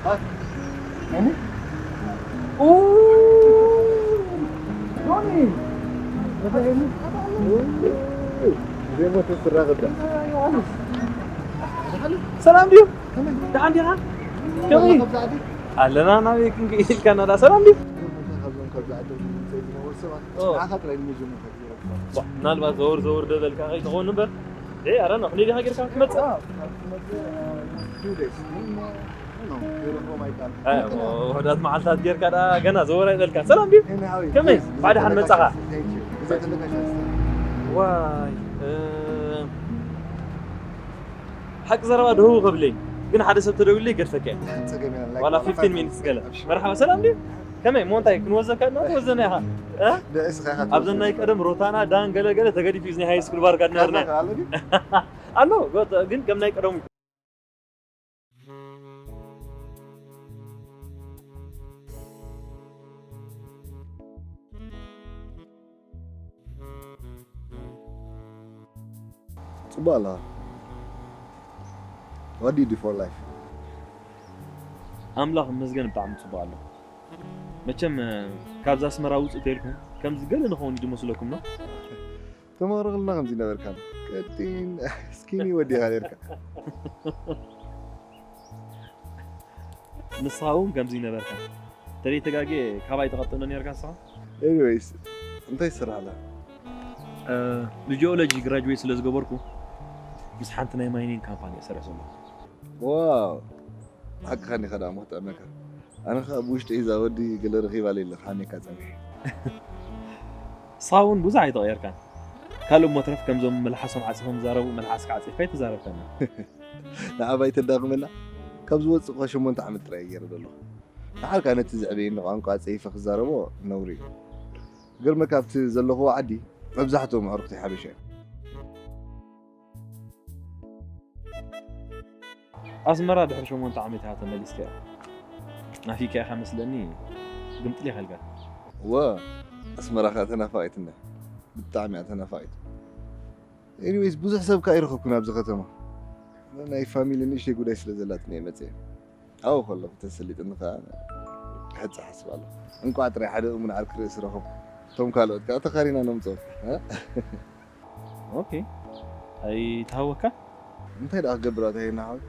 ኡይ፣ ዮኒ፣ እንታይ እዩ? ኡይ፣ ዘይሞተ ስራ ክዳ። ዮሃንስ፣ ሰላም ድዩ? ከመይ? ደሓን ዲኻ? ከመይ? ከመይ? ኣለና፣ ናበይ ክንከይድ ኢልካና ደኣ? ሰላም ድዩ? ካብዞም ካብዛ ዓዲ ዝመፅእ ዝነበሩ ሰባት ኦ። ንዓኻ ጥራይ ንምጅምር ዋ፣ ምናልባት ዘወር ዘወር ዶ በልካ ከይትኸውን እምበር። ኤ፣ ኣረ፣ ንሕኒ ዲኻ ጌርካ ክትመጽእ? ኣይ፣ ውሑዳት መዓልታት ጌርካ ደኣ ገና ዘወር ኣይበልካን። ሰላም ድዩ? ከመይ? ብዓዲ ሓን መጻኻ? ዋይ፣ እ፣ ሓቂ ዘረባ ደህው ከብለይ፣ ግን ሓደ ሰብ ተደዊሉለይ ገድፈካ እየ። ዋላ ፊፍቲን ሚኒትስ ገለ። መርሓባ፣ ሰላም ድዩ? ከመይ እሞ እንታይ ክንወዘካ እና ትወዘና ኢኻ? እ? ንእስኻ ኢኻ ኣብዘን ናይ ቀደም ሮታና ዳን ገለ ገለ ተገዲፉ እዩ፣ ናይ ሃይ ስኩል ባር ጋድና ዳና። ኣሎ፣ ጎ-፣ ግን ከም ናይ ቀደሙ። ጽቡቕ ኣለኻ። What do you do for life? ኣምላኽ ይመስገን ብጣዕሚ ጽቡቕ ኣለኹ። መቸም፣ ካብዛ ኣስመራ ውጽእ ተልኩም ከምዚ ገለ ንኸውን እዩ ዝመስለኩም ነው? ተመሃሮ ከለና ከምዚ ነበርካ። ቀጢን ስኪኒ ወዲኻ ነርካ። ንስኻ እውን ከምዚ ነበርካ። ተደይ ተጋጌ ካባይ ትቐጥኖ ነርካ ንስኻ? ኤኒዌይስ፣ እንታይ ትሰርሕ ኣለኻ? እ፣ ብጂኦሎጂ ግራጁዌት ስለ ዝገበርኩ ምስ ሓንቲ ናይ ማይኒንግ ካምፓኒ እሰርሕ ዘለኹ። ዋው! ሓቅኻ እንዲኻ ደኣ እሞ ክጥዕመካ። ኣነ ኸኣ ብውሽጢ እዛ ወዲ ገለ ረኺባለይ ኣለኻ ሓሜካ ጸኒሐ። ንስኻ እውን ብዙሕ ኣይተቐየርካን። ካልእ እሞ ትረፍ ከምዞም መልሓሶም ዓጺፎም ዝዛረቡ መልሓስካ ዓጺፍካ ኣይተዛረብካና። ንዓባይ ተዳኽመና። ካብ ዝወጽእ እኳ ሸሞንተ ዓመት ጥራይ እየ ገይረ ዘለኹ። ደሓር ከኣ ነቲ ዘዕበየኒ ቋንቋ ጸይፈ ክዛረቦ ነውሪ እዩ። ክገርመካ ኣብቲ ዘለኽዎ ዓዲ መብዛሕትኦም ኣዕሩኽቲ ሓበሻ እዮም። ኣስመራ ድሕሪ ሸሞንተ ዓመት ኢኻ ተመሊስካ። ናፊቅካ ኢኻ መስለኒ፣ ግምጥል ኢኻ ኢልካ። እወ፣ ኣስመራ ከኣ ተናፋቒትና። ብጣዕሚ እያ ተናፋቒት። ኤኒዌይስ፣ ብዙሕ ሰብ ከኣ ኣይረኸብኩን ኣብዚ ከተማ። ናይ ፋሚሊ ንእሽተይ ጉዳይ ስለ ዘላትኒ እየ መጽየ። ኣብኡ ከለኹ ተሰሊጥኒ ከኣ ክሕጽ እሓስብ ኣለኹ። እንቋዕ ጥራይ ሓደ እሙን ዓርኪ ርእሲ ረኸብኩ። እቶም ካልኦት ከኣ ተኻሪና ነምጽኦም። እ? ኦኬ። ኣይተሃወካ? እንታይ ደኣ ክገብር ኣታ ሄና ሓወይ?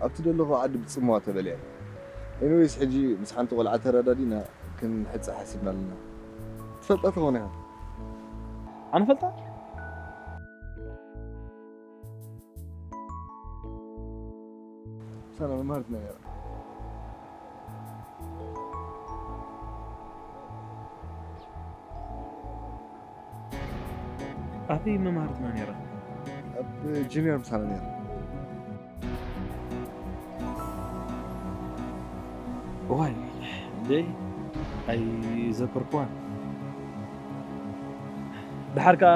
ኣብቲ ደለኹ ዓዲ ብጽምዋ ተበሊዐ። ኤኒዌይስ፣ ሕጂ ምስ ሓንቲ ቆልዓ ተረዳዲና ክንሕጽ ሓሲብና ኣለና። ትፈልጣ ትኸውን ኢኻ። ኣነ ፈልጣ? ሳና መምሃርትና ነይራ። ኣበይ መምሃርትና ነይራ? ኣብ ጁኒየር ምሳና ነይራ። እዋይ፣ ደይ ኣይዘከርኩዋን። ደሓር ከኣ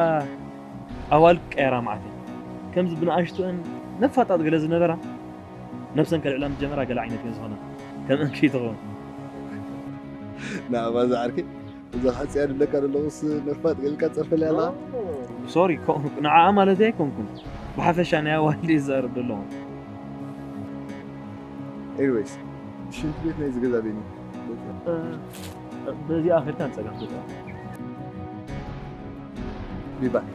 ኣዋልድ ቀየራ መዓት እየን። ከምዚ ብንኣሽቱአን ነፋጣጥ ገለ ዝነበራ፣ ነብሰን ከልዕላ ምስ ጀመራ ገለ ዓይነት እየን ዝኾና። ከምአን ከይትኸውን። ንኣባ ዝዓርከይ፣ እዛ ሓፂያ ድብለካ ዘለኹስ ነፋጥ ጌልካ ትፀርፈለይ ኣላ? ሶሪ፣ ኮ-፣ ንዓኣ ማለተይ ኣይኮንኩን። ብሓፈሻ ናይ ኣዋልድ እየ ዝዛረብ ዘለኹ። ኤኒዌይስ፣ ሽንቲ ቤት ናይዚ ገዛ በይኑ። እ፣ በዚኣ ከድካ ንፀጋም ትእትዋ። ቢባይ።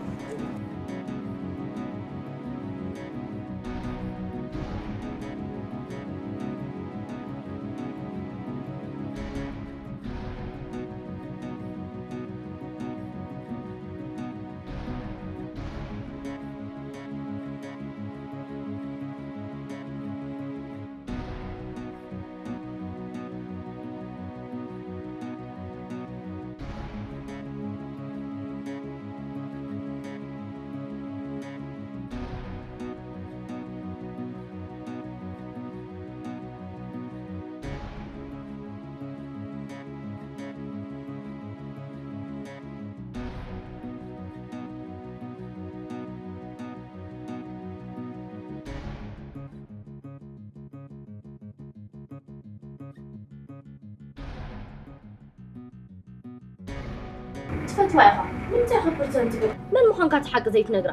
ትፈትዋ ኢኻ። ንምንታይ ኢኻ ፕርሰንት ትብል? መን ምዃንካ እቲ ሓቂ ዘይትነግራ?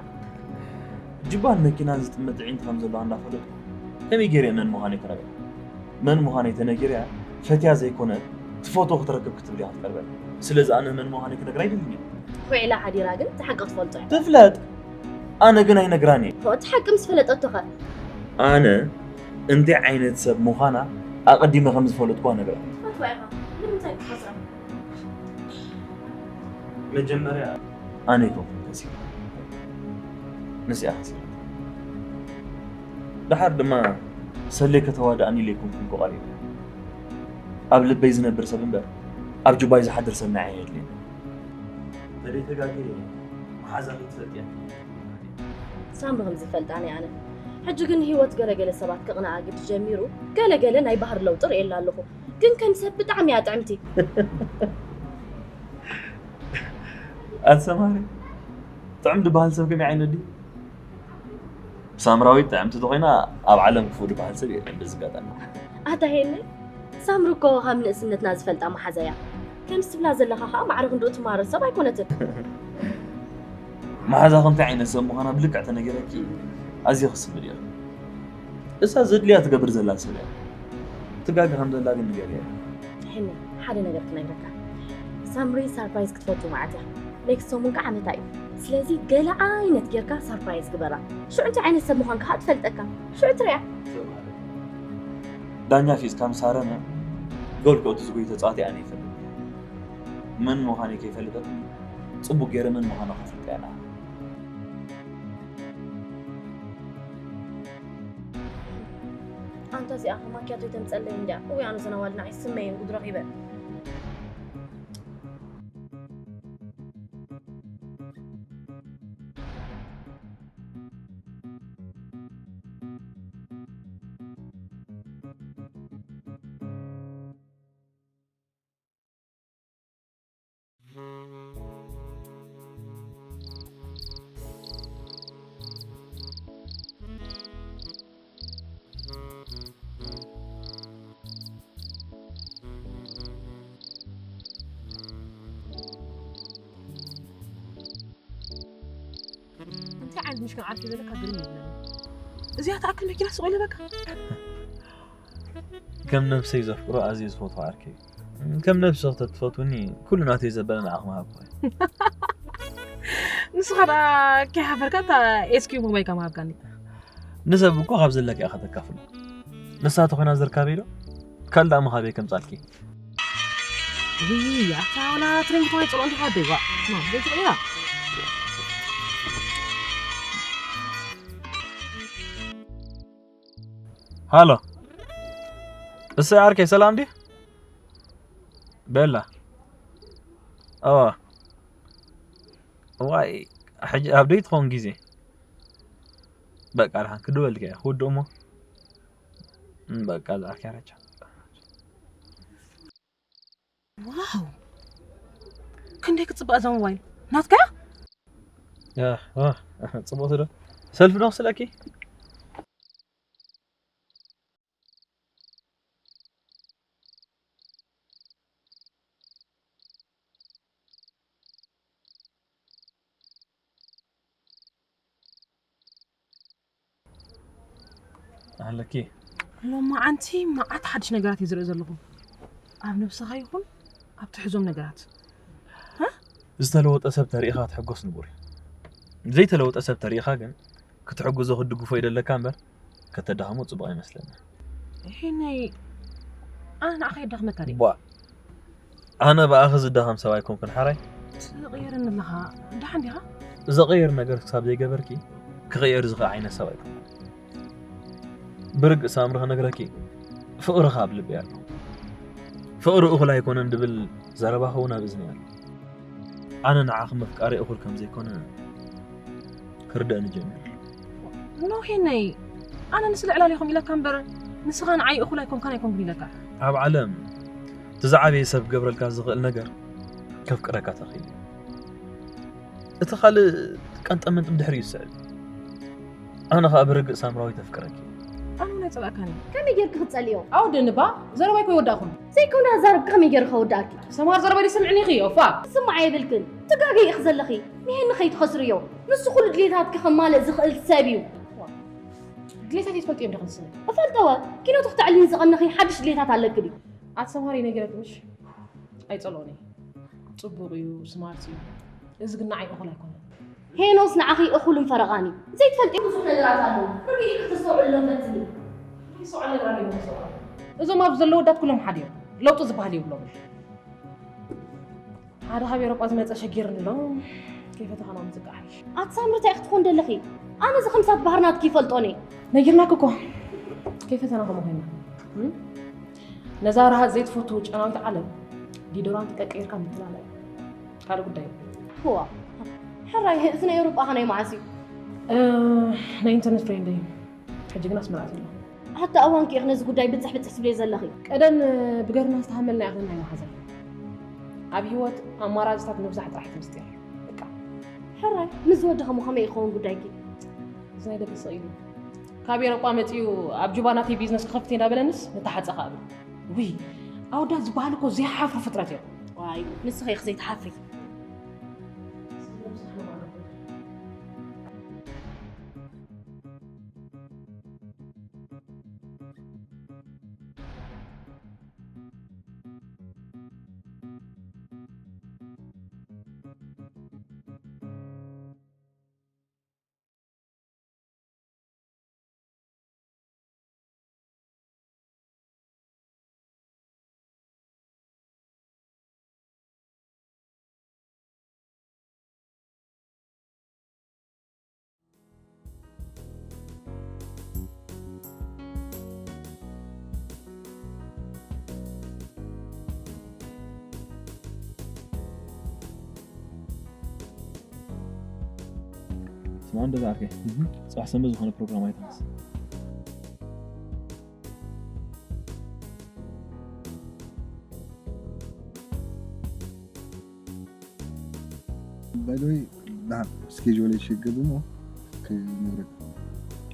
ጅባን መኪናን ዝጥመት ኣዒንቲ ከም ዘለዋ እንዳፈለጥኩ፣ ከመይ ገይረ መን ምዃነይ ክረግዕ? መን ምዃነይ ተነጊረያ ፈትያ ዘይኮነ ትፈትዎ ክትረክብ ክትብል እያ ክትቀርበኒ። ስለዚ ኣነ መን ምዃነይ ክነግራ ኣይደልን እየ። ውዒላ ሓዲራ ግን እቲ ሓቂ ክትፈልጦ እያ። ትፍለጥ፣ ኣነ ግን ኣይነግራን እየ። እቲ ሓቂ ምስ ፈለጠቶ ኸ? ኣነ እንታይ ዓይነት ሰብ ምዃና ኣቐዲመ ከም ዝፈለጥኩ ነግራ። ትፈትዋ ኢኻ። ንምንታይ ክትኸስራ? መጀመርያ ኣነ ኣይኮንኩን ከሲረ፣ ንስያ ከሲራ። ደሓር ድማ ሰለይ ከተዋድኣኒ ኢለ ኣይኮንኩን ክቐሪበ። ኣብ ልበይ ዝነብር ሰብ እምበር ኣብ ጁባይ ዝሓድር ሰብ ንዓይ ኣየድልየኒ። ተደይ ተጋግየ መሓዛ ክትፈልጥያ ሳምሪ ከም ዝፈልጣ ናይ ኣነ ሕጂ ግን ህይወት ገለገለ ሰባት ክቕንኣ ግዲ ጀሚሩ። ገለገለ ናይ ባህሪ ለውጢ ርእየላ ኣለኹ። ግን ከም ሰብ ብጣዕሚ እያ ጥዕምቲ። ኣቲ ሰማሪ፣ ጥዑም ዝበሃል ሰብ ከመይ ዓይነት ድዩ? ሳምራዊት ጥዕምቲ ተኾይና ኣብ ዓለም ክፉእ ዝበሃል ሰብ የለን። በዚ ኣጋጣሚ ኣታ ሄኒ፣ ሳምሪ እኮ ካብ ንእስነትና ዝፈልጣ መሓዛ እያ። ከምዚ ትብላ ዘለኻ ኸኣ ማዕረ ክንድኡ ትማረር ሰብ ኣይኮነትን። መሓዛ ከምታይ ዓይነት ሰብ ምዃና ብልክዕ ተነጊረኪ ኣዝየ ክስምድ እየ። እሳ ዘድልያ ትገብር ዘላ ሰብ እያ። ትጋገ ከም ዘላ ግን ንገርያ። ሄኒ፣ ሓደ ነገር ክነግረካ። ሳምሪ ሳርፕራይዝ ክትፈቱ መዓት እያ። ኔክስት ሰሙን ከዓ ዓመታ እዩ። ስለዚ ገለ ዓይነት ጌርካ ሳርፕራይዝ ግበራ። ሽዑ እንታይ ዓይነት ሰብ ምዃንካ ከዓ ትፈልጠካ። ሽዑ ትሪኣ። ዳኛ ፊዝካ ምስ ሃረመ ጎል ክእቱ ዝጎይ ተፃዋቲ ኣነ ይፈልጥ። መን ምዃነይ ከይፈልጠትኒ ፅቡቅ ገይረ መን ምዃና ከፍልጠ እያ። ኣንታ እዚኣ ማኪያቶ ይተምፀለይ እንድያ። እውይ ኣነ ዘናዋል ንዓይ ስመየን ጉድ ረኺበ። እንታይ ዓይነት ምሽክን ዓርኪ ዘለካ ግርም ይብለኒ። እዚኣ ትኣክል መኪና ስቕ ኢለ በቃ። ከም ነብሰይ ዘፍቅሮ ኣዝየ ዝፈትዎ ዓርከይ እዩ። ከም ነብሲ ከተትፈትውኒ ኩሉ ናተይ ዘበለ ንዓኹም ሃብኩ። ንስኻ ደኣ ከይሓፈርካ እታ ኤስኪ ሞባይልካ ምሃብካኒ። ንሰብ እኮ ካብ ዘለኪ ኢኻ ተካፍሎ። ንሳ ተኾይና ዝርካበይ ዶ? ካልእ ደኣ መኻበይ ከምጻልኪ። ውይ ኣታ ወላ ትሬንግ ተዋይ ጽሎ እንዲኻ ደይዋ። ማ ዘይትቕያ። ሃሎ እሰይ ዓርከይ ሰላም ድዩ? ቤላ ኣዋ ዋይ ሕጂ ኣብ ደይ ትኸውን ግዜ በቃ ድሓን ክድወልካ እየ ክውድእ እሞ በቃ ዝዓርከይ ረቻ ዋው ክንደይ ክጽብቕ እዛ ሞባይል ናትካ ጽቡቕቲ ዶ ሰልፊ ዶ ክስለኪ ኣለኪ ሎማዓንቲ መዓት ሓድሽ ነገራት እዩ ዝርኢ ዘለኹ ኣብ ነብስኻ ይኹን ኣብ ትሕዞም ነገራት ዝተለወጠ ሰብ ተሪኢኻ ትሕጎስ ንቡር እዩ ዘይተለወጠ ሰብ ተሪኢኻ ግን ክትሕግዞ ክትድግፎ ይደለካ እምበር ከተዳኽሞ ጽቡቕ ኣይመስለኒ። ሄነይ ኣነ ንዓኻ የዳኽመካ ድየ? ቧእ ኣነ ብኣኺ ዝዳኸም ሰብ ኣይኮንኩን ሓራይ። ትቕየረኒ ኣለኻ ደሓን ዲኻ? ዘቐየር ነገር ክሳብ ዘይገበርኪ ክቕየር ዝኽእል ዓይነት ሰብ ኣይኮንኩን። ብርግእ ሳምሪ ክነግረኪ ፍቕርኺ ኣብ ልበይ ኣሎ። ፍቕሪ እኹል ኣይኮነን ድብል ዘረባኺ እውን ኣብ እዝነይ ኣሎ። ኣነ ንዓኺ ምፍቃረይ እኹል ከም ዘይኮነ ክርደእኒ ጀሚሩ ኣሎ። ኖ ሄነይ፣ ኣነ ንስለ ዕላል ኢኹም ኢለካ እምበር ንስኻ ንዓይ እኹል ኣይኮንካን ኣይኮንኩን ኢለካ። ኣብ ዓለም እቲ ዝዓበየ ሰብ ክገብረልካ ዝኽእል ነገር ከፍቅረካ ተኽኢሉ እዩ። እቲ ካልእ ቀንጠመንጥም ድሕሪኡ ዝስዕብ እዩ። ኣነ ኸኣ ብርግእ ሳምራዊት ኣፍቅረኪ እየ። ኣነ እውን ኣይጸላእካን እየ። ከመይ ጌርኪ ክትጸልዮ? ኣወደኒ እባ ዘረባይ ከይወዳእኩን። ዘይኮነ ኣዛረብኪ ከመይ ጌርኪ ከወድኣኪ? ሰምሃር ዘረባይ ደይሰምዕኒ ኢኺ እዮ እፋ። ክስማዕ የብልክን። ትጋገይ ኢኺ ዘለኺ። ንሄኒ ከይትኸስርዮ። ንሱ ኩሉ ድሌታትኪ ከማልእ ዝኽእል ሰብ እዩ። ድሌታት ይትፈልጥ እዮም ደኸንስነ እፈልጠወ ኪኖ ትኽተዕልኒ ዝቐነኺ ሓድሽ ድሌታት ኣለኪ ድዩ ኣትሰምሃሪ ነጊረኪ ምሽ ኣይጸልኦን እየ ጽቡቕ እዩ ስማርት እዩ እዚ ግን ንዓይ እኹል ኣይኮነን ሄኖስ ንዓኺ እኹልን ፈረቓን እዩ ዘይትፈልጢ ብዙሕ ነገራት ኣለዉ ርግኢ ክትስተውዕሎም ፈትኒ እዞም ኣብዚ ዘለዉ ኣዳት ኩሎም ሓደ እዮም ለውጢ ዝበሃል የብሎምን ሓደ ካብ ኤሮጳ ዝመጸ ሸጊርኒ ኣሎ ከይፈተኻ ናብ ምዝቃሕ ሓይሽ ኣቲ ሳምሪ እንታይ ክትኾን ደለኺ ኣነ እዚ ከምሳት ባህርናትኪ ይፈልጦን እየ ነጊርናኪ እኮ ከይፈተና ከምኡ ኮይና ነዛ ረሃጽ ዘይትፈቱ ጨናዊት ዓለም ዲዶራንት ቀቀይርካ ምትላላ እዩ ካልእ ጉዳይ እዩ። እዋ ሕራይ እቲ ናይ ኤውሮጳ ኸ ናይ መዓስ እዩ? ናይ ኢንተርነት ፍሬንደይ እዩ። ሕጂ ግን ኣስመራ ኣትዩ ኣሎ። ኣታ እዋንኪ ኢኺ ነዚ ጉዳይ ብጽሕ ብጽሕ ትብልዮ ዘለኺ። ቀደም ብገርና ዝተሃመልና ኢኺ ናይ መሓዛይ። ኣብ ህይወት ኣማራጺታት ምብዛሕ ጥራሕ እቲ ምስጢር። በቃ። ሕራይ ምስ ዝወደኸ እሞ ከመይ ይኸውን ጉዳይኪ? እዚ ናይ ደገ ስቕ ኢሉ። ካብ ኤሮጳ መጺኡ ኣብ ጁባ ናተይ ቢዝነስ ክኸፍት እየ እንዳበለንስ ንተሓጸ ከኣ እብል። ውይ ኣወዳት ዝበሃሉ እኮ ዘይሓፍሩ ፍጥረት እዮም። ዋይ ንስኺ ኢኺ ዘይትሓፍሪ። ስማዕ እንዶ ዝዓርከይ፣ ጽባሕ ሰንበት ዝኾነ ፕሮግራም ኣይትንስ። By the way, ደሓን ስኬጁለይ ሸገብ እሞ ክነግረካ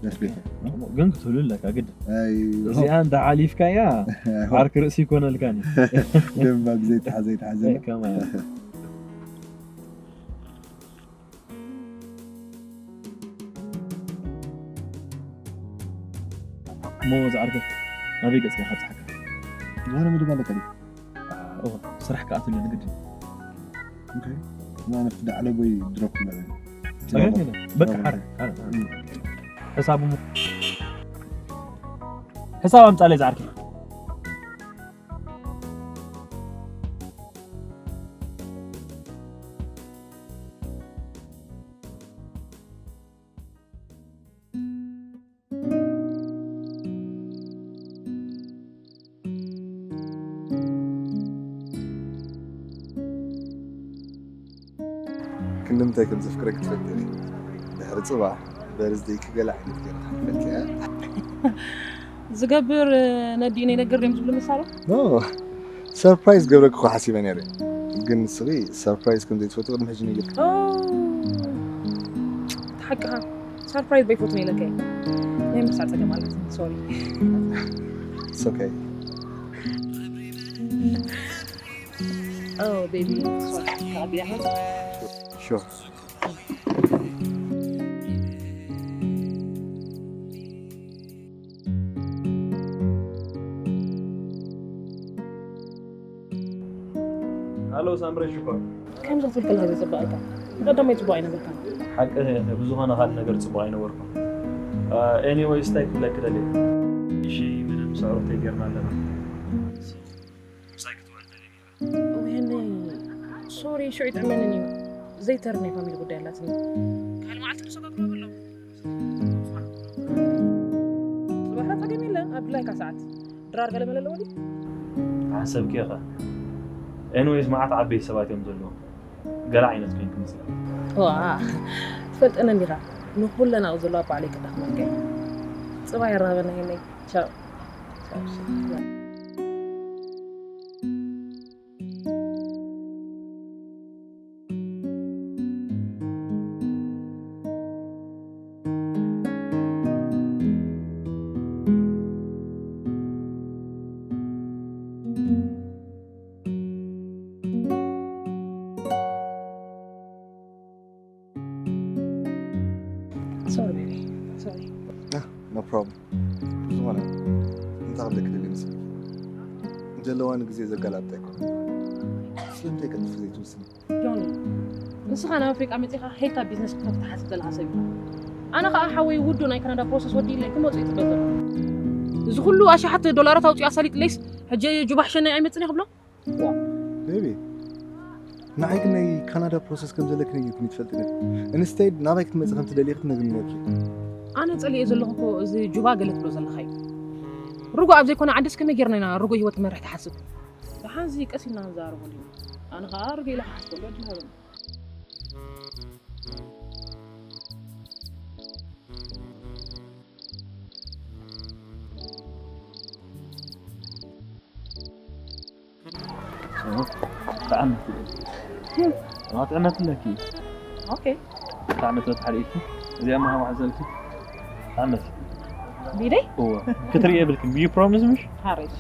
that's better። ግን ክትህሉ ኣለካ ግድን። እዚኣ እንዳ ዓሊፍካያ ዓርኪ ርእሲ ይኮነልካን እዩ። ደንባ ብዘይተሓዘ ይተሓዘ። እሞ ዝዓርከይ ናበይ ገጽካ ካብጽሓካ? ዝኾነ መደብ ኣለካ ድዩ? እወ ስራሕ ክኣቱ ኣለኒ ግድን። ኦኬ። ንኣነ ክዳዕለ ወይ ድሮፕ ክበለ። ጸገም የለን። በቃ ሓረ። ሓረ። ሕሳብ እሞ ሕሳብ ኣምጻለይ ዝዓርከይ። ክንዲ ምንታይ ከም ዘፍቅረኪ ትፈልጢ ኢኺ። ድሕሪ ጽባሕ በርዝደይኪ ገለ ዓይነት ገይረ ክሓልፈልኪ እየ። ዝገብር ነዲኡ ነይነግር ድዮም ዝብሉ ምሳሌ? ሰርፕራይዝ ገብረኪ እኮ ሓሲበ ነይረ ግን ንስኺ ሰርፕራይዝ ከም ዘይትፈትዊ ቅድሚ ሕጂ ነጊርኪ። ሓቅኻ ሰርፕራይዝ በይፈቱ ነይለከ ናይ ምርሳ ጸገም ኣላት ሶሪ It's okay. Oh baby, sorry. I'll be at home. Sure. ሃሎ ሳምሪ ሽኮር። ከምዛ ትብል ከለኻ ዘይጽብቐልካ። ቀዳማይ ጽቡቕ ኣይነበርካን። ሓቂ ብዝኾነ ካልእ ነገር ጽቡቕ ኣይነበርኩን። ኤኒወይስ እንታይ ክብለኪ ደልየ? እሺ ምንም ስዕሩኽተይ ጌርና ኣለና። ምሳይ ክትውዕል ደልየ ነይረ። ወይነይ ሶሪ ሽዑ ይጥዕመንን እዩ። ዘይተርፍ ናይ ፋሚሊ ጉዳይ ኣላትኒ። ካልእ መዓልቲ ንሰጋግሮ በሎ። ጽባሕ ጸገም የለን ኣብ ድላይካ ሰዓት። ድራር ገለ መለ ኣለዎ ድዩ? ሓሰብኪ ኢኻ። ኤኒዌይስ መዓት ዓበይቲ ሰባት እዮም ዘለዉ። ገለ ዓይነት ኮይንኪ መሲልኪ። ዋ ትፈልጠኒ እንዲኻ ንኹለን ኣብኡ ዘለዋ ባዕለይ ክዳኽመልካ እየ። ጽባሕ የራኸበና ሄነይ። ቻው። Sorry, baby. Sorry. No problem። ዝኾነ እንታይ ክብለኪ ደሊ መስለኪ? ዘለዋ ንግዜ ዘጋላብጣ ኣይኮነን። ስለምንታይ ቀልጢፊ ዘይትውስኒ? ዮኒ፣ ንስኻ ናብ ኣፍሪቃ መጺኻ ሄልካ ቢዝነስ ክትከፍት ሓስብ ዘለኻ ሰብ ኢኻ። ኣነ ኸኣ ሓወይ ውዱ ናይ ካናዳ ፕሮሰስ ወዲእለይ ክመጹ እዩ ትበል ዘሎ። እዚ ኩሉ ኣሽሓት ዶላራት ኣውጺኡ ኣሳሊጥለይስ ሕጂ ጁባ ሕሸና ኣይመጽን እየ ክብሎ? ቤቢ፣ ንዓይ ግን ናይ ካናዳ ፕሮሰስ ከም ዘለኪ ነጊርክኒ ትፈልጢ ነይርኪ። ኢንስቴድ ናባይ ክትመጺ ከም ትደልዪ ክትነግርኒ ነይርኪ። ኣነ ጸሊኤ ዘለኹ እኮ እዚ ጁባ ገለ ትብሎ ዘለኻ እዩ። ርጉእ ኣብ ዘይኮነ ዓድስ ከመይ ጌርና ኢና ርጉእ ህይወት ክንመርሕ ትሓስብ? ደሓን እዚ ቀስ ኢልና ክንዛረበሉ ኢና። ኣነ ኸኣ ርግእ ኢለ ክሓስበሉ ዕድል ሃበኒ። ጥዕመት ጥዕመት ኣለኪ። ኦኬ። ጥዕመት በቲ ሓደ ኢድኪ። እዚኣ ማሃ ማሕዘልኪ። ጥዕመት። ቢደይ? እዎ። ክትርኢ የብልክን። You promise ምሽ? ሓሬሽ።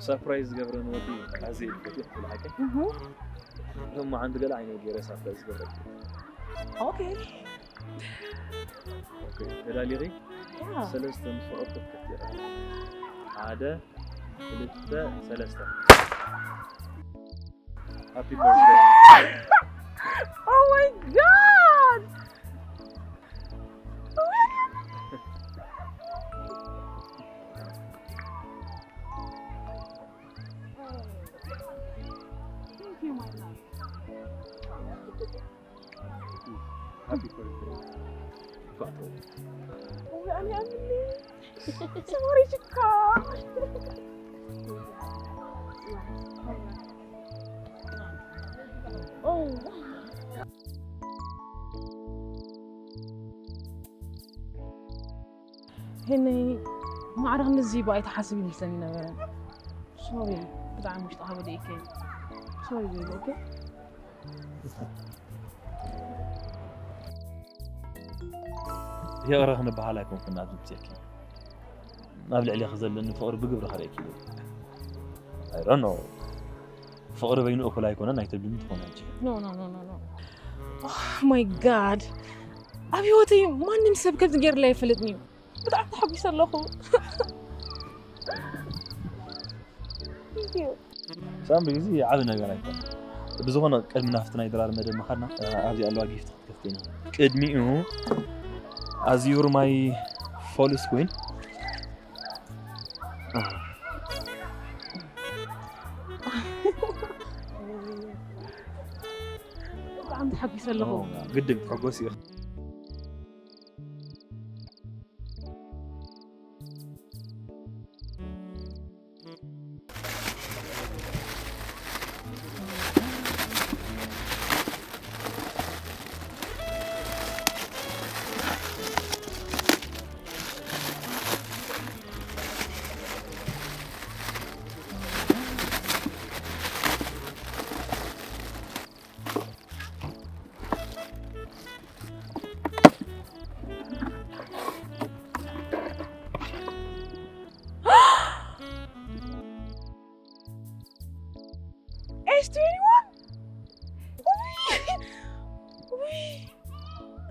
ሰርፕራይዝ ዝገብረኒ ወዲ ኣዝየ እዩ ዝፈትዮ፣ ብሓቂ። እህ። ሎማዓንቲ ገለ ዓይነት ገይረ ሰርፕራይዝ ዝገብረኒ። ኦኬ። ኦኬ፣ ተዳሊኺ? ያ። ሰለስተ ምስ ወቐጥኩ ክትከፍቲ ኢኺ። ሓደ፣ ክልተ፣ ሰለስተ። ሃፒ በርዝደይ። Oh my God! Thank you, my love. Happy birthday. Bato. Oh, ani ani. Sorry, chika. Oh. ሄነይ፣ ማዕረ ክንድዚ ይባ ኣይትሓስብ ይመስለኒ ነበረ። ሶሪ፣ ብጣዕሚ ውሽጥኻ በዲእከ። ሶሪ ቤቢ፣ ኦኬ? ይቕረ ክንበሃል ኣይኮንኩን ኣብዚ ምፅእኪ። ኣብ ልዕሌኺ ዘለኒ ፍቕሪ ብግብሪ ከርእየኪ እዩ። I don't know። ፍቕሪ በይኑ እኹል ኣይኮነን ኣይተብልኒ ትኾነ ሕጂ። No, no, no, no, no. Oh my God። ኣብ ህይወተይ ማንም ሰብ ከምዚ ገይርላ ኣይፈልጥን እዩ። ብጣዕሚ ተሓጒሰ ኣለኹ። Thank you። ሳምሪ፣ እዚ ዓቢ ነገር ኣይኮነን። ብዝኾነ ቅድሚ ናብቲ ናይ ድራር መደብ ምኻድና፣ ኣብዚ ኣለዋ ጊፍት ክትከፍቲ ኢና። ቅድሚኡ፣ as you're my false queen። ብጣዕሚ ተሓጒሰ ኣለኹ። ግድን ክትሕጎስ እዩ። S twenty-one? ውይ! ውይ!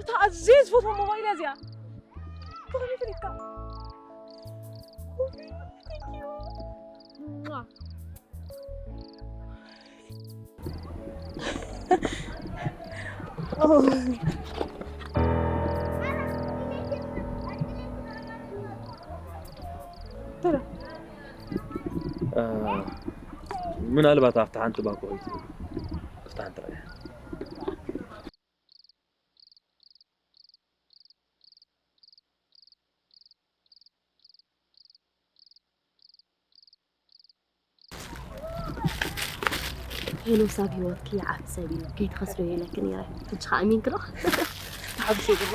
እታ ኣዝየ ዝፈትዋ ሞባይል እያ እዚኣ። ብኸመይ ፈሊጥካ? ውይ! Thank you። ሟ። ምናልባት ኣብታ ሓንቲ ባኮ ኾይቱ ኣብታ ሓንቲ ረኣያ። ሄኖስ ኣብ ህይወትኪ ይዓቢ ሰብ እዩ፣ ከይትኸስርዮ ኢለኪ ነይረ። ሕጂ ኸኣ ኣሚንኪ ዶ? ተሓጒሰ ይብሎ።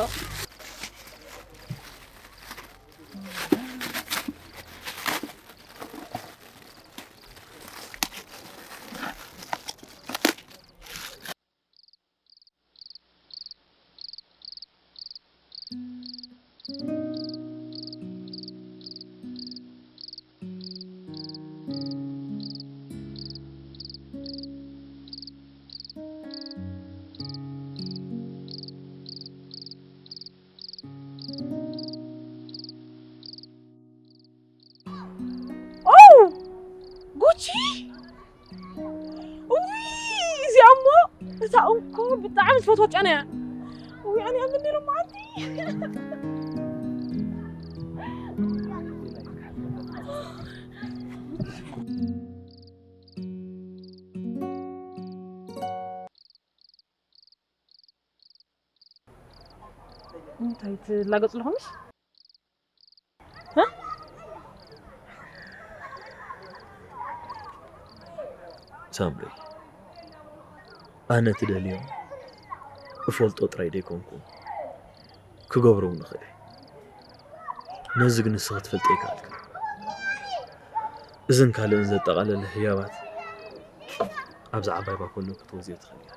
ዓመት ፈትዋ ጫና እያ። ወይ ኣነ ኣብ እንዲሮ መዓልቲ። እንታይ ትላገጹ ኣለኹምስ? እ? ሳምሪ፣ ኣነ ትደልዮ እፈልጦ ጥራይ ደይኮንኩ፣ ክገብሮ እውን እኽእል እየ። ነዚ ግን ንስኺ ክትፈልጢ ኣይከኣልክን። እዝን ካልእን ዘጠቓለለ ህያባት ኣብዚ ዓባይ ባኮሎ ክትወዝዮ ትኽእል ኢኻ።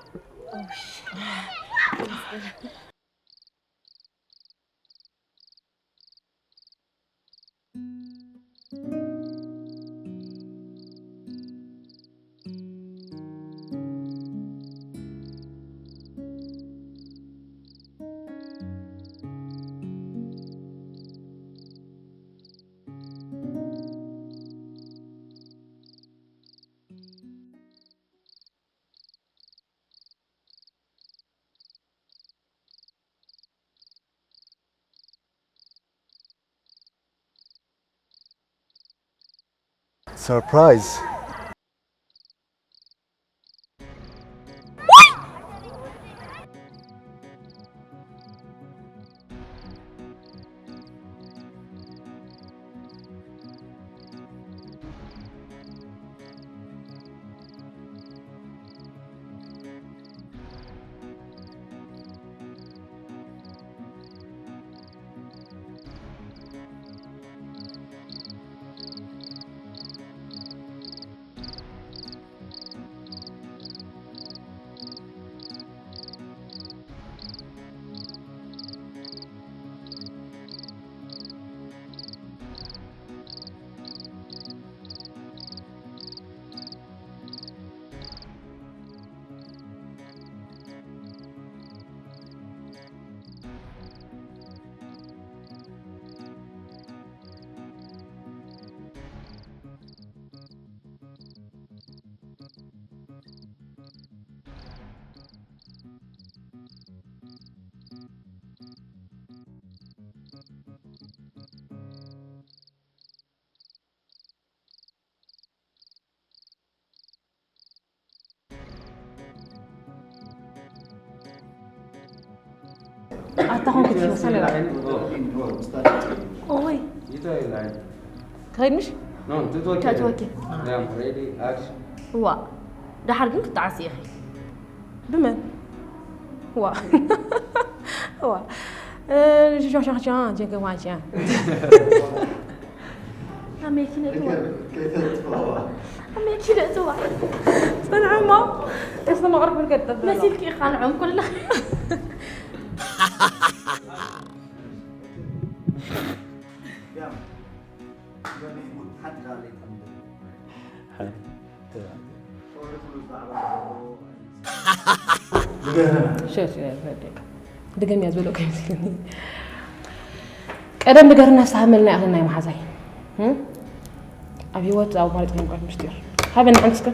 Surprise! ኣታ ኾንኩ ትመስል። ኦይ፣ ክኸይድ ምሽ? ታትወኪ። ዋ፣ ደሓር ግን ክትዓሲ ኢኺ። ብመን? ዋ፣ ዋ፣ ሻሻሻ ጀገማቻ። ኣሜኪ ነጥዋ። ኣሜኪ ነጥዋ። ጸንዓሞ። እስተ መቕረብ ገጠብ። መሲልኪ ኢኻ ንዕም ኩላ። ድገምያ ዝበለካ ይመስለኒ። ቀደም ንገርና ዝተሃመልና ኢኽልና እዩ መሓዛይ። ኣብ ህይወት ኣቋሪጽ ናይ ምቕረት ምስጢር ሃበና ሓንቲ እስከ።